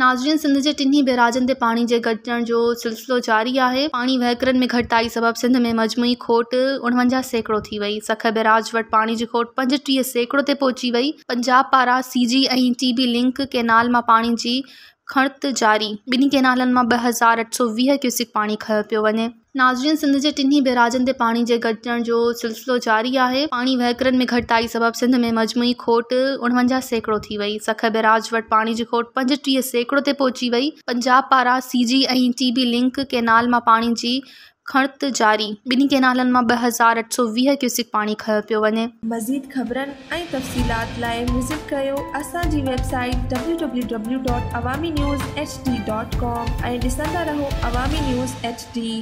ناظرين سنڌ جي ٽنهي بئراجن تي پاڻي جي گهٽجڻ جو سلسلو جاري آهي. پاڻي وهڪرن ۾ گهٽتائي سبب سنڌ ۾ مجموعي کوٽ 49% ٿي وئي. سکر بئراج وٽ پاڻي جي کوٽ 35% تي پهچي وئي. پنجاب پاران C G ۽ T B link canal مان پاڻي جي کڻت جاري، ٻنهي ڪئنالن مان 2820 ڪيوسڪ پاڻي کنيو پيو وڃي. ناظرين سنڌ جي ٽنهي بئراجن تي پاڻي جي گهٽجڻ جو سلسلو جاري آهي. پاڻي وهڪرن ۾ گهٽتائي سبب سنڌ ۾ مجموعي کوٽ 49% ٿي وئي. سکر بئراج وٽ پاڻي جي کوٽ 35% تي پهچي وئي. پنجاب پاران C G ۽ T B link canal مان پاڻي جي کڻت جاري، ٻنهي ڪئنالن مان 2820 ڪيوسڪ پاڻي کنيو پيو وڃي. مزيد خبرن ۽ تفصيلات لاء وزٽ ڪريو اسان جي website W W W dot Awami news H D dot com ۽ ڏسندا رهو عوامي نيوز ايڇ ڊي.